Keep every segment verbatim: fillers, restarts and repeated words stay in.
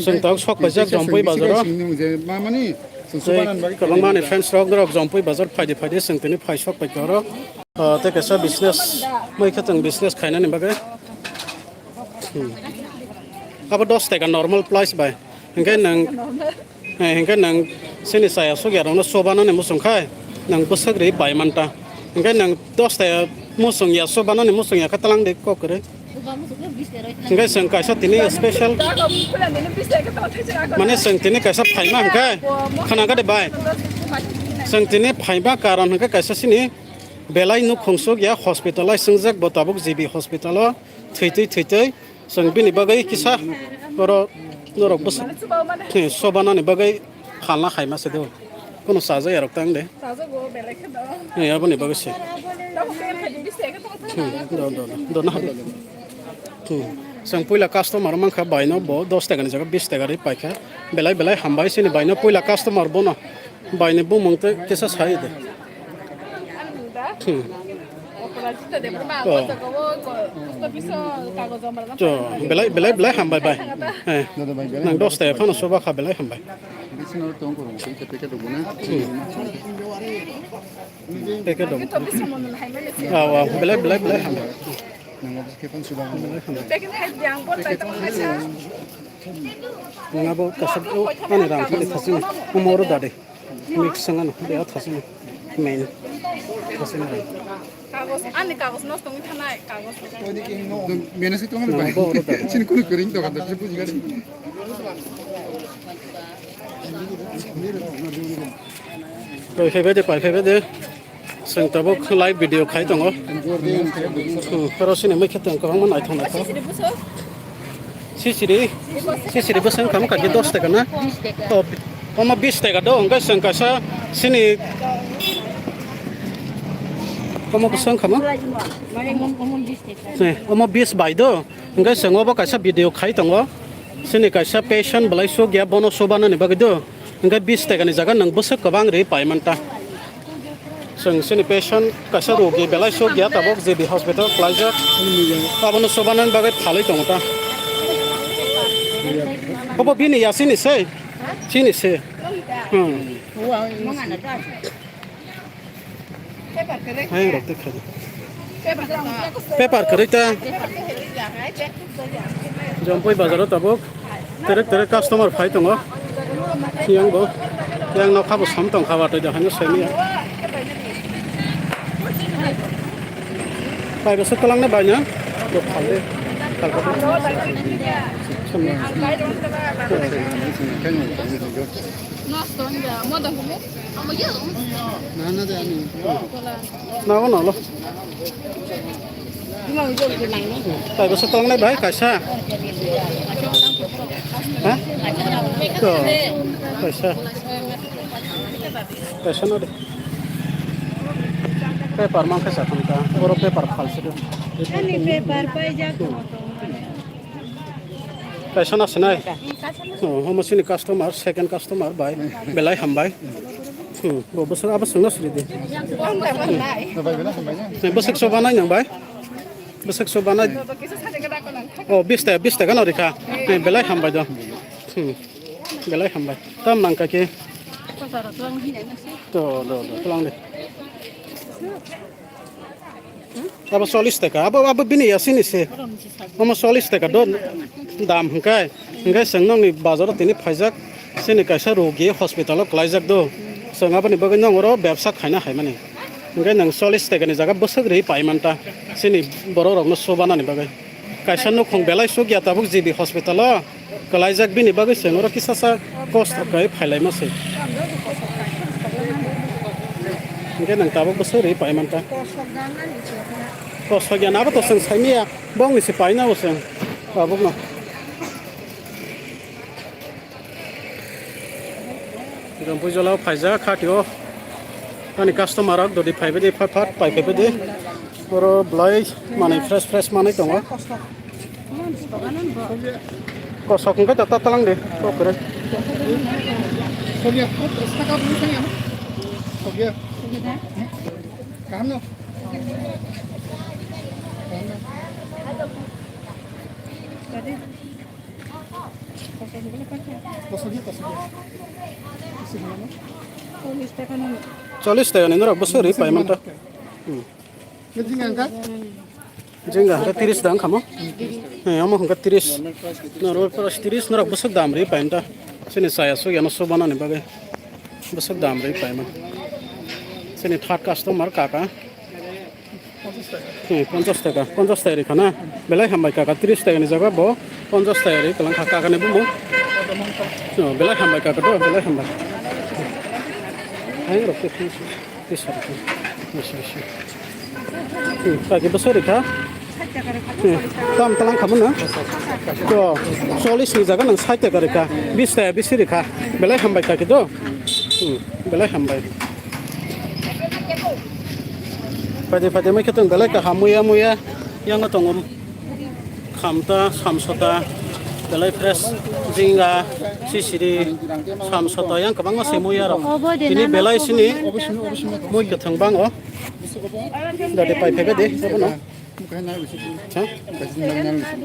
Chwng tok sok paijak Jompui bazaro. Kwbangma ni fans rok norok Jompui bazar phaidi phaidi chwng tini phai sok paikha oro. Ah, tei kaisa business, mui khe chwng business khainani bagwi. Hmm. Abo dos taka normal price bai. Hingke nang, eh, hingke nang sini saya sugya rokno sobanani muchung khai, nang bwswk ri bai manta. Hingke nang dos taka muchung ya sobanani muchung ya khe tlang de kok kwrwi. Hingke chwng kaisa tini special, mane chwng tini kaisa phaima hingke khana gade bai. Chwng tini phaima karon hingke kaisa sini belai nukhung suk ya hospital lai swngjak bo tabuk G B hospital o thwi twi thwi twi. Chwng bini bagwi kisa oro norok bwswk, eh, sobanani bagwi phalna khaima se do. Kono chajakya rok tang de. Chajago belai khe do. Eh, aboni bagwi se. Tabuk khe phaidi bis taka khe tong thang. Hmm, do, do, do, do, na. Hmm. Chwng puila customer mankha baino bo dos taka ni jaga bis taka ri paikha. Belai belai hambai sini baino puila customer bono. Baini bumung tei kisa sai de. Hmm. Oh. To, belai, belai, belai hambai bai. Eh, nang dos taka phano soba kha belai hambai. Hmm. Packet dong. Ah, wow, belai, belai, belai hambai. Belai hambai. Nang abo kaisa, oh, ani rang kali khasing, umoro dade. Mix sangano, de athasini. Main. Khasing rang. Kagos, ani kagos nosto wngwi thanai, kagos. Bene se tongani bai. Bo oro dade. Sini kunu kering to kan to buji gani. Pai phaibai de, pai phaibai de. Chwng tabuk live video khai tongo. Hmm, oro sini mui khe tong kwbangma naithok naithok. Sisiri, sisiri bwswk wngkha kaki dos taka na? Oh, omo bis taka do, hwnkhe chwng kaisa sini omo bwswk wngkha ma? Eh, omo bis bai do, hwnkhe chwng obo kaisa video khai tongo. Sini kaisa patient belai suk ya, bono sobanani bagwi do. Hwnkhe bis taka ni jaga nwng bwswk kwbang ri pai manta. Chwng sini patient kaisa rogi belai suk ya tabuk G B hospital klaijak. Abono sobanani bagwi phalwi tongo ta. Obo bini ya sini se? Sini se. Hmm. Hayung rok tei khaidi. Paper kwrwi ta. Jompui bazaro tabuk. Terek terek customer phai tongo. Yang bo. Yang nokha bo som tongkha watwi da hano semiya. Pai bwswk kwlangna bai na. Bo phaldi. Phaldi. Nago nalo. Pai bwswk kwlangnai bai kaisa. Ha? To, kaisa. Kaisa no de. Paper mankhe sa thangta. Boro paper phalse do. Ani paper paijak. Kaisa na sinai. Oh, homo sini customer, second customer bai. Belai hambai. Hmm, bo bwswk abo swngna siri di. Bwswk soba nai nang bai. Bwswk soba nai. Oh, bis taka, bis taka no rikha. Eh, belai hambai do. Hmm. Belai hambai. Tam nang kaki. To, do, do, tlang de. Abo chollish taka. Abo, abo bini ya sini se. Omo chollish taka do dam hwnkhe. Hwnkhe chwng nokni bazaro tini phaijak. Sini kaisa rogi hospital o kwlaijak do. Chwng aboni bagwi nong oro bebsa khaina haimani. Hwnkhe nwng chollish taka ni jaga bwswk ri pai manta. Sini borok rokno sobanani bagwi. Kaisa nukhung belai suk ya tabuk G B hospital o. Kwlaijak bini bagwi chwng oro kisa sa kosto khe phailaima se. Hwnkhe nwng tabuk bwswk ri pai manta. Kosok ya na abo to chwng saimaya bongni se paina bo chwng tabukno. Jompui jola o phaijak khatio. Ani customer rok dodi phaibai di, phat phat pai phaibai di. Oro belai manwi fresh fresh manwi tongo. Kosok hwnkhe ta talang de, kok kwrwi. Kaham no? Kaham no? Chollish taka ni norok bwswk ri payment ta. Hmm. Jingga hwnkhe tiris da wngkha mo? He, omo hwnkhe tiris. Normal price tiris, norok bwswk dam ri payment ta. Chini chaya suk yano subanani bagwi bwswk dam ri payment. Chini third customer kaka. Hmm, ponchash taka, ponchash taka rikha na. Belai hambai kaka, tiris taka ni jaga bo ponchash taka ri kwlang kha kaka ni bumung. Oh, belai hambai kaka to, belai hambai. Hai rok te, tisa rikha. Tisa, tisa. Hmm, kaki bwswk rikha. Hmm, tam talang khamu na. To, chollish ni jaga nang sait taka rikha. Bis taka bisi rikha. Belai hambai kaki to. Hmm, belai hambai. Phaidi phaidi mai khe tong belai kaham muya muya yang tongo. Khamta, samsota, belai fresh, jingga, sisiri, samsota yang kwbangma se muya rok. Tini belai sini mui kwthwng bango. Dati pai phaibai de, abo no. Ha?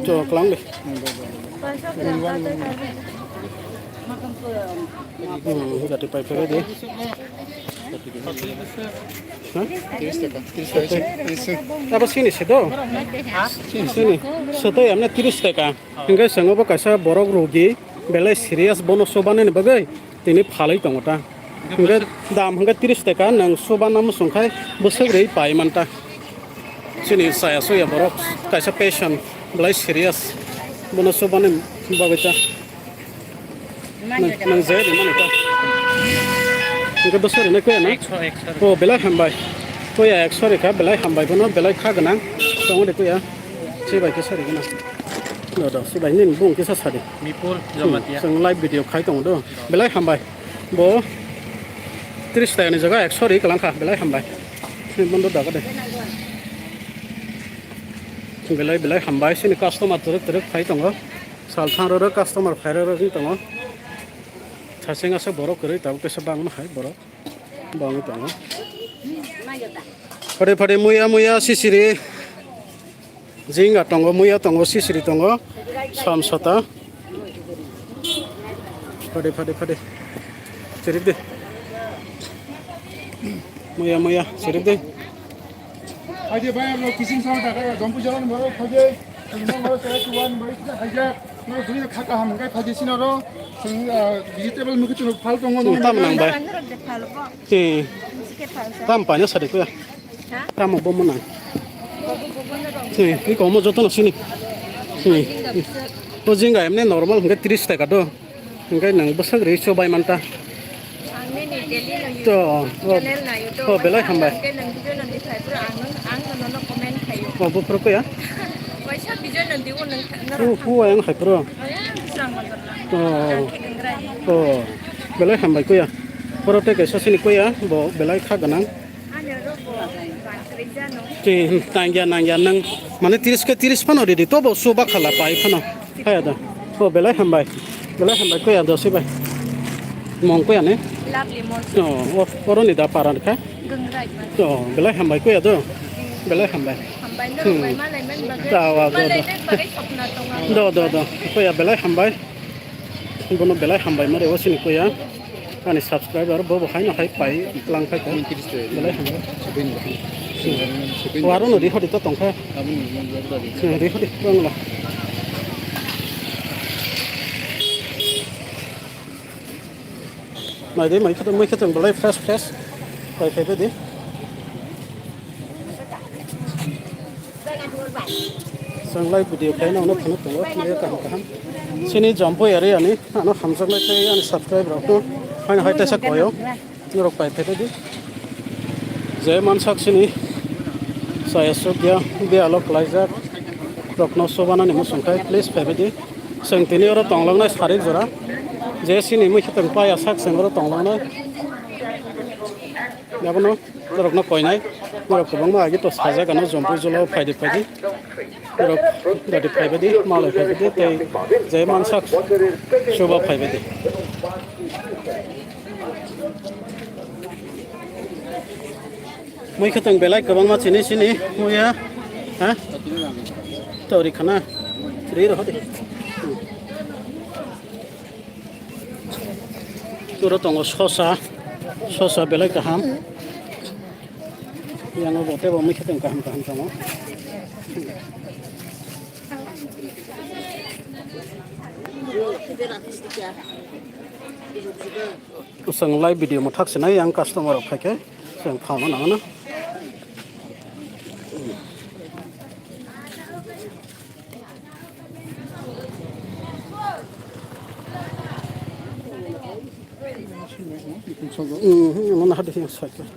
Cho, klang de. Hmm, jati pai phaibai de. Ha? Abo sini se do? Sini. Soto yamna tiris taka. Hingke sengbo kaisa borok rogi belai serious bono sobanani bagwi tini phalwi tongo ta. Hingke dam hingke tiris taka nang sobana muchung khai bwswk rwi pai manta. Chini chaya suya borok kaisa patient belai serious bono sobani bagwi ta. Nang, nang je rimani ta. Hingke bwswk rinai kuya na? Ekso, ekso. Oh, belai hambai. Kuya ekso rikha, belai hambai bono, belai kha gwnang. Tongo de kuya. Chibai khe sari gwnang. Do, do, chibai nini bung kisa sadi. Mipul, hmm, Jamatia. Chwng live video khai tongo do. Belai hambai. Bo tiris taka ni jaga ekso ri kwlang kha, belai hambai. Bondo daga de. Belai, belai hambai, sini customer twrwk twrwk phai tongo. Sal thang rw rw customer phai rw rw wng tongo. Sasing aswk borok kwrwi tabuk kisa bangma hai borok. Bangwi tongo. Phade phade muya muya sisiri. Jinga tongo, muya tongo, sisiri tongo. Samsota. Phade phade phade. Chirik de. Muya muya, chirik de. Haide bayar lo kising sama taka, jompu jalan baru haide. Tengah baru saya tuan baru kita haide. Nang sini kata ham kai haide sini ro. Vegetable mungkin tu fal tongo. Hmm, tam nang bai. Tam paina sari ko ya. Tamo bo mwnang. Twi, twi komo joto no sini. Twi. O jinga emne normal hwnkhe tris taka do. Hwnkhe nang bwswk rwi chobai manta. To, o, o, belai hambai. O, buphuru kuya? Hu, hu, ayang hai phuru. O, o, belai hambai kuya. Poro tei kaisa sini kuya, bo belai kha gwnang. Twi, nangya, nangya, nang, mane, tris khe tris phano ridi, tobo su bakhala pai phano. Haya da. O, belai hambai. Belai hambai, kuya do sibai. Mong kuya ne? Lovely mong. O, o, oroni da paran kha. Gangrai man. O, belai hambai, kuya do. Belai hambai. Hambai, hmm, norok bai malai man bagwi. Tawa, do, do. Malai man bagwi sopna tongo. Do, do, do. Kuya, belai hambai. Bono belai hambai mare, o sini kuya. Ani subscriber bo bo haino hai pai lang khai ko. Belai hambai. Waro no ri hodi to tongkha. Ri hodi bangla. Mai de mai khato mai khato belai fresh fresh. Pai khai de. Chwng live video khaina uno phunuk tongo, naiyo kaham kaham. Chini Jampui area ni, ano hamjaknai tei ani subscribe rok no, haino hai teisa koyo, norok pai phai di. Je mansak chini, chaya sukya, biyalo klaijak, rok no sobanani muchung khai, please phai di. Chwng tini oro tonglangnai sarik jora, je chini mui khe tong paya sak chwng oro tonglangnai. Yabono. Norokno koinai, norok kwbangma agi to sajak ano Jampui jula o phaidi phaidi. Norok dati phaibaidi, malai phaibaidi, tei je mansak suba phaibaidi. Mui khe tong belai kwbangma chini chini muya, ha? Tori khana. Oro tongo sosa, sosa belai kaham. Yang bo tebo mui khe kaham kaham tongo. Chwng live video mwthak se nai, yang customer rok phai khe chwng phalna nangano. Mhm, ano hadi yang side.